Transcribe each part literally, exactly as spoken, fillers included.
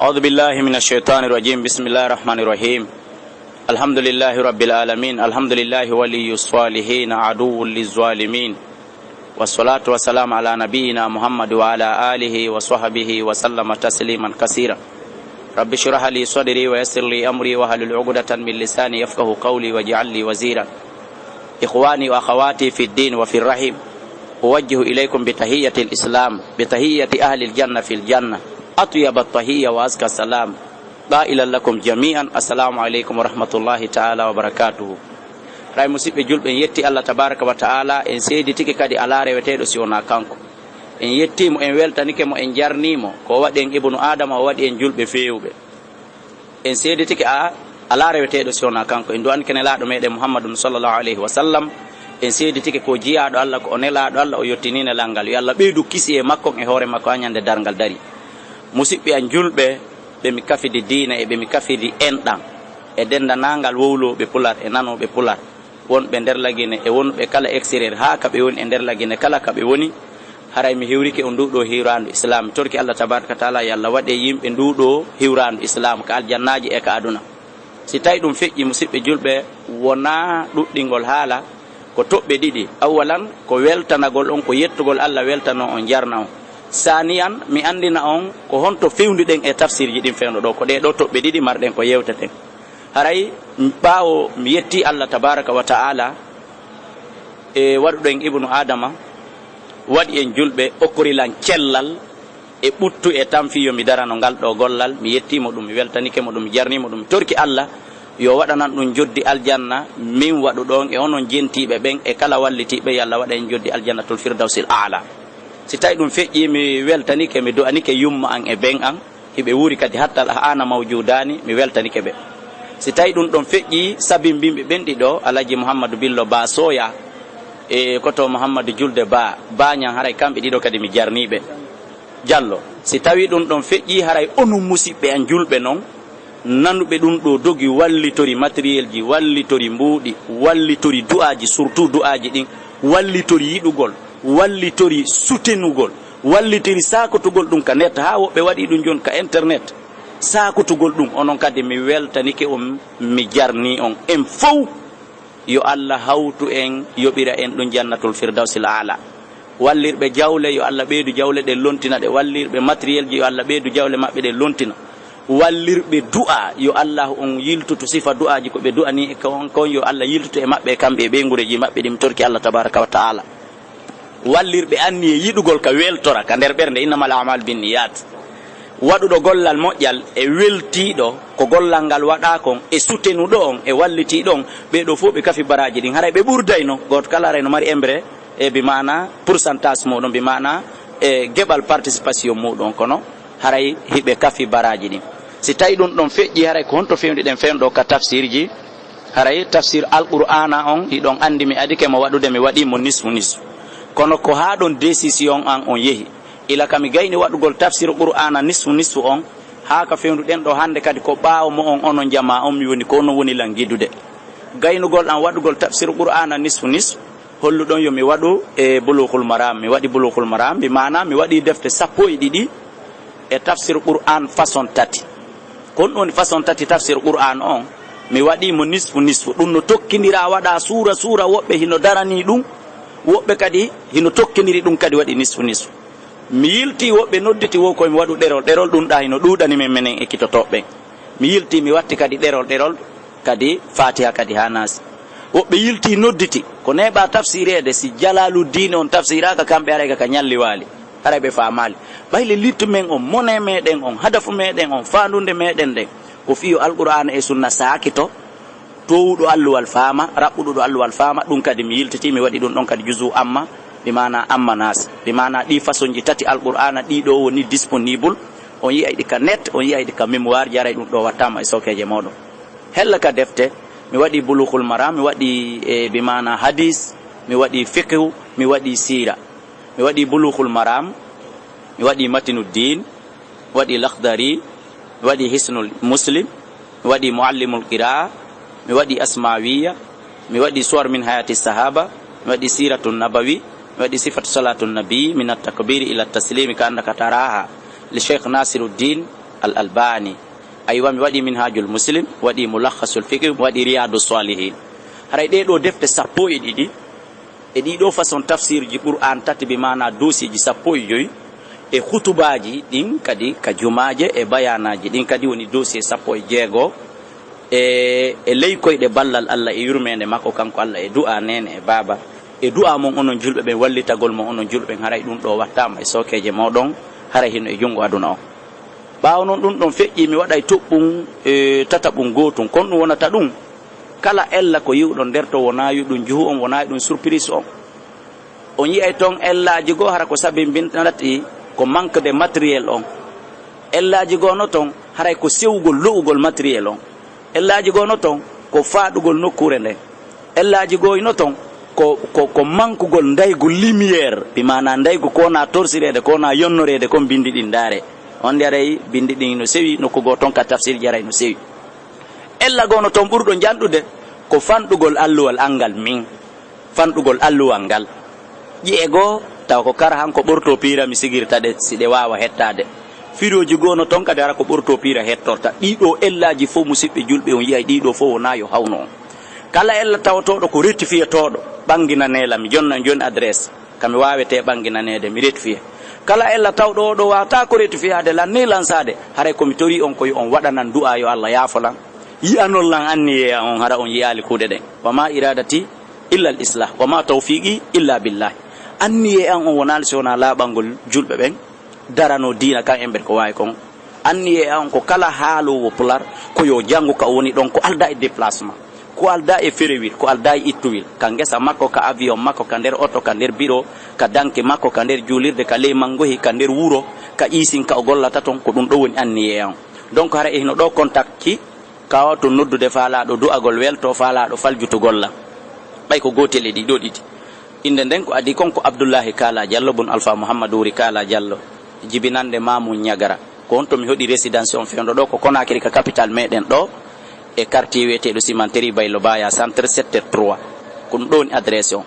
أعوذ بالله من الشيطان الرجيم. بسم الله الرحمن الرحيم. الحمد لله رب العالمين. الحمد لله ولي الصالحين، عدو للظالمين. والصلاة والسلام على نبينا محمد وعلى آله وصحبه وسلم تسليما كثيرا. رب اشرح لي صدري ويسر لي أمري واحلل عقدة من لساني يفقه قولي واجعل لي وزيرا. إخواني وأخواتي في الدين وفي الرحم، أوجه إليكم بتحية الإسلام، بتحية أهل الجنة في الجنة، أطيب التحية وأزكى السلام. قائلا لكم جميعا، السلام عليكم ورحمة الله تعالى وبركاته. Ray musiɓɓe julɓe, en yetti Allah tabaraka wa ta'ala, en seeditike kadi alaa reweteeɗo si wonaa kanko. En yettii mo, en weltanike mo, en jarnii mo. Ko o waɗi en ibnu Adama, o waɗi en julɓe feewɓe. En seeditike a, alaa reweteeɗo si wonaa kanko. En du'anike Nelaaɗo meɗen Muhammadun sallallahu alayhi wa sallam. En seeditike ko jiyaaɗo Allah, ko o Nelaaɗo Allah, o yottinii nelal ngal. Yo Allah ɓeydu kisi e makko e hoore makko haa ñande darngal darii. Musiɓɓe an julɓe, ɓe mi kafidi diina e ɓe mi kafidi enɗan e denndaangal wowlooɓe Pular e nanooɓe Pular, wonɓe nder Lagine e wonɓe kala extérieur, haa ka ɓe woni e nder Lagine kala ka ɓe woni, haray mi hiwrike on nduu ɗoo hiwraandu Islaam. Mi torki Allah tabaaraka wa ta'ala, yo Allah waɗe yimɓe nduu ɗoo hiwraandu Islaam ka aljannaaji e ka aduna. Si tawi ɗum feƴƴi, musiɓɓe julɓe, wonaa ɗuɗɗingol haala, ko toɓɓe ɗiɗi. Awwalan, ko weltanagol on, ko yettugol Allah weltano on, jarna on. Saaniyan, mi anndina on ko honto fewndi ɗen e tafsirji ɗin fewndo ɗoo. Ko ɗee ɗoo toɓɓe ɗiɗi marɗen ko yewteten. Haray ɓaawo mi yetti Allah tabaaraka wa ta'ala e waɗuɗo en ibnu Adama, waɗi en julɓe, okkori lan cellal e ɓuttu e tamfi, yo mi darano ngal ɗoo gollal. Mi yettii mo ɗum, mi weltanike mo ɗum, mi jarnii mo ɗum, mi torki Allah yo waɗanan ɗum njoddi aljanna, min waɗuɗo on e onon jentiiɓe ɓen e kala wallitiiɓe, yo Allah waɗa en njoddi aljannatul firdawsil aala. Si tawi ɗum feƴƴii, mi weltanike, mi du'anike yumma an e ben an, hiɓe wuuri kadi hatta al aana mawjudaani, mi weltanike ɓe. Si tawi ɗum ɗon feƴƴii, sabimbinɓe ɓen ɗiɗo, Alhaji Muhammadu Billo Ba Soya e koto Muhammadu Julde Ba, Ba Ñan, haray kamɓe ɗiɗo kadi mi jarnii ɓe. Jallo, si tawi ɗum ɗon feƴƴii, haray onon musiɓɓe an julɓe non, nanuɓe ɗum ɗoo dogi, wallitori matériel ji, wallitori mbuuɗi, wallitori du'aaji, surtout du'aaji ɗin, wallitori yiɗugol, wallitori sutenugol, wallitori saakotugol ɗum ka net, haa woɓɓe waɗi ɗum jon ka internet. Saakotugol ɗum, onon kadi mi weltanike on, mi jarnii on. En fow, yo Allah hawtu en, yoɓira en ɗum jannatul firdawsil aala. Wallirɓe jawle, yo Allah ɓeydu jawle ɗen lontina ɗe. Wallirɓe matériel ji, yo Allah ɓeydu jawle maɓɓe ɗen lontina. Wallirɓe du'a, yo Allah on yiltutu sifa du'aaji ko ɓe du'ani e kon, kon yo Allah yiltutu e maɓɓe e kamɓe e ɓeyngureeji maɓɓe ɗi mi torki Allah tabaraka wa ta'ala. Wallirɓe anniye yiɗugol ka weltora ka nder ɓernde, innamal a'malu binniyat. Waɗuɗo gollal moƴƴal e weltiiɗo ko gollal ngal waɗaa kon, e sutenuɗo on, e wallitiiɗo on, ɓee ɗoo fof ɓe kafi baraaji ɗin. Haray ɓe ɓurdayno, gooto kala haray no mari embre, e bi maana pourcentage muɗum, bi maana e geɓal participation muɗum, kono haray hiɓe kafi baraaji ɗin. Si tawi ɗum ɗon feƴƴi, haray ko honto fewndi ɗen fewndo ka tafsirji? Haray tafsir Alqur'aana on, hiɗon anndi mi adike mo waɗude, mi waɗi mo nisfu nisfu. Kono ko haa ɗon décision an on yehi. Ila ka mi gayni waɗugol tafsir Qur'aana nisfu nisfu on, haa ka fewndo ɗen ɗoo hannde kadi ko ɓaawo mo on, onon jamaa on, mi woni ko onon woni lan gidude. Gaynugol an waɗugol tafsir Qur'aana nisfu nisfu, holluɗon yo mi waɗu e Bulughul Maram. Mi waɗi Bulughul Maram, bi maana mi waɗi defte sappo e ɗiɗi e tafsir Qur'an façon tati. Ko honɗum woni façon tati tafsir Qur'an on? Mi waɗi mo nisfu nisfu. Ɗum no tokkindira, waɗa suura suura, woɓɓe hino darani ɗum, woɓɓe kadi hino tokkindiri ɗum kadi waɗi nisfu nisfu. Mi yilti, woɓɓe nodditi wo koye mi waɗu ɗerol. Ɗerol ɗum ɗa hino ɗuuɗani men menen ekkitotooɓe ɓen. Mi yilti, mi watti kadi ɗerol, ɗerol kadi Fatiha kadi haa Naasi. Woɓɓe yilti nodditi, ko neeɓa tafsireede, si Jalaaluddin on tafsiraaka, kamɓe haray ka, ka ñalli waali, haray ɓe faamaali. Ɓay le littu men on, mone meɗen on, hadafu meɗen on, faandunde meɗen nden, ko fii yo Alqur'aana e Sunna saakito, toowuɗo alluwal faama, raɓɓuɗuɗo alluwal faama, ɗum kadi mi yiltiti, mi waɗi ɗum ɗon kadi juzu amma, bi maana amma Naasi. Bi maana ɗi façon ji tati Alqur'aana, ɗi ɗo woni disponible, on yi'ay ɗi ka net, on yi'ay ɗi ka mémoire, jaray ɗum ɗo wattaama e sookeeje mooɗon. Hella ka defte, mi waɗi Bulughul Maram, mi waɗi, e, bi maana hadis, mi waɗi fiqhu, mi waɗi siira. Mi waɗi Bulughul Maram, mi waɗi Matinuddin, mi waɗi Lakhdari, mi waɗi Hisnul Muslim, mi waɗi Muallimul Qira'a, mi waɗi Asmawiya, mi waɗi Suwar min Hayati Sahaba, mi waɗi Siratun Nabawi, mi waɗi Sifatu Salatun Nabi, min at-takbiri ila at-taslimi ka annaka taraha, li Cheikh Nasiruddin, Al Albani. Aywa, mi waɗi Minhajul Muslim, waɗi Mulakhasul Fiqh, waɗi Riyadu Salihin. Haray ɗee ɗoo defte sappo e ɗiɗi, e ɗii ɗoo façon tafsirji Qur'an tati, bi maana dossier ji sappo e joy, e khutubaaji ɗin kadi ka jumaaje, e bayaanaaji ɗin kadi woni dossier sappo e jeego. E, e ley koyɗe ballal Allah e yurmeende makko kanko Allah, e du'a neene e baaba, e du'a mon onon julɓe ɓen, wallitagol mon onon julɓe ɓen, haray ɗum ɗoo wattaama e sookeeje mooɗon, haray hino e junngo aduna on. Ɓaawo non ɗum ɗon feƴƴii, mi waɗay toɓɓum, e, tataɓum gootum. Kon ɗum wonata ɗum, kala ella ko yi'uɗon nder to, wonaa yi'uɗum juhu on, wonaa yi'uɗum surprise on. On yi'ay ton ellaaji goo hara ko sabimbinta natti ko manque de matériel on. Ellaaji goo no ton haray ko sewugol lo'ugol matériel on. Ellaaji goo no ton ko faaɗugol nokkuure nden. Ellaaji goo no ton ko, ko, ko mankugol ndaygu lumière, bi maana ndaygu ko wona torsireede, ko wona yonnoreede kon binndi ɗin ndaare. On ndi aray binndi ɗin no sewi, nokku goo ton ka tafsirji aray no sewi. Ella goo no ton ɓurɗo janɗude ko fanɗugol alluwal angal min. Fanɗugol alluwal ngal. Ƴi'e goo, tawa ko kara han ko ɓorto piira mi sigirta ɗe, si ɗe waawa hettaade. Firooji goo no ton kadi hara ko ɓorto piira hettorta. Ɗii ɗoo ellaaji fow, musiɓɓe julɓe, on yi'ay ɗii ɗoo fow wonaa yo hawno on. Kala ella tawtooɗo ko rectifié tooɗo, ɓanginanee lan, mi jonna jooni adresse, ka mi waawetee ɓanginaneede, mi rectifié. Kala ella tawɗo oo ɗoo waawataa ko rectifiaade lan nii lansaade, haray ko mi torii on ko yo on waɗanan du'aa yo Allah yaafo lan, yi'anon lan anniyee an on hara on yi'aali kuuɗe ɗen. Wa ma iradati illa al islah, wa ma tawfiqi illa billah. Anniyee an on wonaali si wonaa laaɓangol julɓe ɓen, daranoo diina kan e nder ko waawi kon. Anniyee an on ko kala haaloowo Pular ko yo janngu ka o woni ɗon, ko aldaa e déplacement, ko aldaa e ferewil, ko aldaa e ittowil, ka ngesa makko, ka avion makko, ka nder oto, ka nder biro, ka danki makko, ka nder juulirde, ka ley manngohi, ka nder wuro, ka iisin ka o gollata ton, ko ɗum ɗoo woni anniyee an. Donc hara e hino ɗoo contact ki, ka waawto noddude faalaaɗo du'agol, weltoo faalaaɗo faljutugol lan. Ɓay ko gootel e ɗii ɗoo ɗiɗi. Innde nden ko adii kon ko Abdullahi Kaala Jallo bun Alfa Muhammadu Wuri Kaala Jallo, jibinannde Maamu Ñagara. Ko on to mi hoɗi résidence on fewndo ɗoo ko Conakry ka capital meɗen ɗoo, e quartier wi'eteeɗo Cimenterie Baylo Baya, centre, secteur trois. Ko ɗum ɗoo woni adresse on.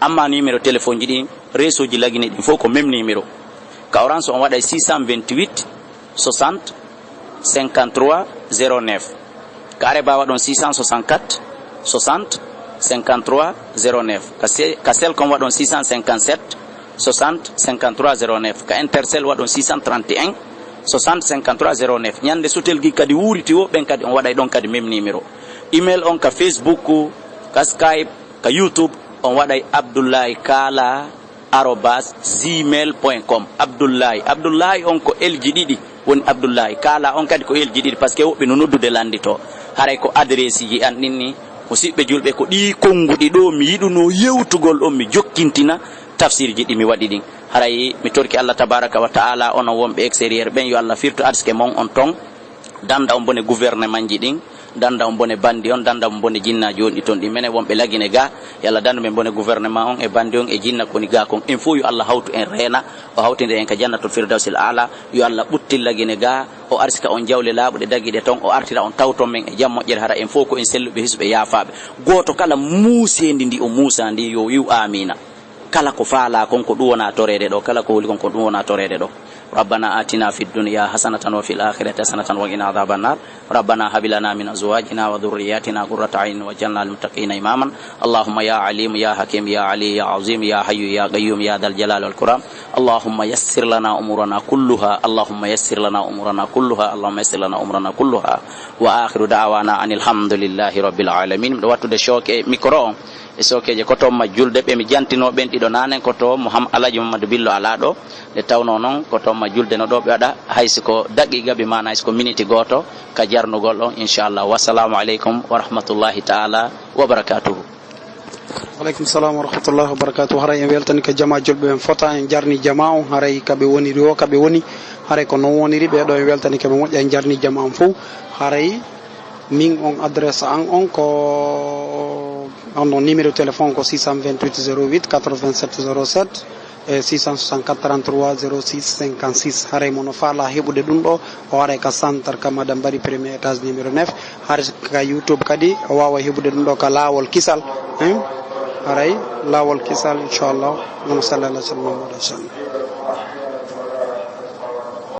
Amma numéro téléphone ji ɗin, réseau ji Lagine ɗin fow ko même numéro. Ka Orange on waɗay six cent vingt-huit soixante cinquante-trois zéro neuf. Ka Areba waɗon six cent soixante-quatre soixante cinquante-trois zéro neuf. Ka Se-, ka Selcom waɗon six cent cinquante-sept soixante cinquante-trois zéro neuf. Ka Intercel waɗon six cent trente et un soixante cinquante-trois zéro neuf. Ñande Sotel gi kadi wuuriti o, ɓen kadi on waɗay ɗon kadi même numéro. Email on ka Facebook, ka Skype, ka YouTube, on waɗay Abdoulaye Kala arobase gmail point com. Abdullahi, Abdullahi on ko L ji ɗiɗi woni Abdullahi, Kaala on kadi ko L ji ɗiɗi, parce que woɓɓe no noddude lannditoo. Haray ko adresse ji an ɗin ni, musiɓɓe julɓe, ko ɗii konnguɗi ɗoo mi yiɗunoo yewtugol on, mi jokkintina tafsirji ɗi mi waɗi ɗin. Haray mi torki Allah tabaraka wa ta'ala, onon wonɓe extérieur ɓen, yo Allah firtu arsike mon on ton. Danda on bone gouvernement ji ɗin, danda on bone bandi on, danda on bone jinnaaji wonɗi ton ɗin. Menen wonɓe Lagine ga, yo Allah dandu men bone gouvernement on e bandi on e jinna ko woni ga kon. En fof yo Allah hawtu en reena, o hawtindira en ka jannatul firdawsil aala. Yo Allah ɓuttin Lagine ga, o arsika on jawle laaɓuɗe dagiɗe ton, o artira on tawton men e jam moƴƴere, hara en fof ko en selluɓe, hisɓe, yaafaaɓe. Gooto kala muuseendi ndi o muusa ndi yo wi'u aamiina. Kala ko faalaa kon ko ɗum wona toreede ɗo, kala ko holi kon ko ɗum wona toreede ɗo. ربنا آتنا في الدنيا حسنة وفي الآخرة حسنة وقنا عذاب النار. ربنا هب لنا من أزواجنا وذرياتنا قرة أعين واجعلنا للمتقين إماما. اللهم يا عليم يا حكيم يا علي يا عظيم يا حي يا قيوم يا ذا الجلال والإكرام. اللهم يسر لنا أمورنا كلها. اللهم يسر لنا أمورنا كلها. اللهم يسر لنا أمورنا كلها. وآخر دعوانا أن الحمد لله رب العالمين. Miɗo wattude sooke micro on e sookeeje ko to majjulde ɓe mi jantinoo ɓen ɗiɗo naanen ko to Muham-, Alhaji Muhammadu Billo alaa ɗo. Nde tawnoo noon ko to majjulde no ɗo ɓe waɗa, hay si ko daqiiqa bi maana, hay si ko miniti gooto ka jarnugol on, inchallah. Wassalamu aleykum wa rahmatullahi taala wa barakatuhu. Aleykum salam wa rahmatullahi wa barakatuhu. Haray en weltani ka jama julɓe ɓen fota, en jarni jama on, haray ka ɓe woniri o, ka ɓe woni, haray ko non woniri ɓe ɗo, en weltani ka ɓe moƴƴa, en jarni jama on fof. Haray min on adresse an on ko, on non numéro téléphone ko six cent vingt-huit zéro huit quatre-vingt-sept zéro sept e six cent soixante-quatre trente-trois zéro six cinquante-six. Haray mo no faala heɓude ɗum ɗo, o haray ka centre ka Madame Bari, premier étage, numéro neuf. Haray ka YouTube kadi, o waawa heɓude ɗum ɗo ka Laawol Kisal, hein? Haray Laawol Kisal, inchallah. Allahumma salli ala sayyidina Muhammad wa sallam.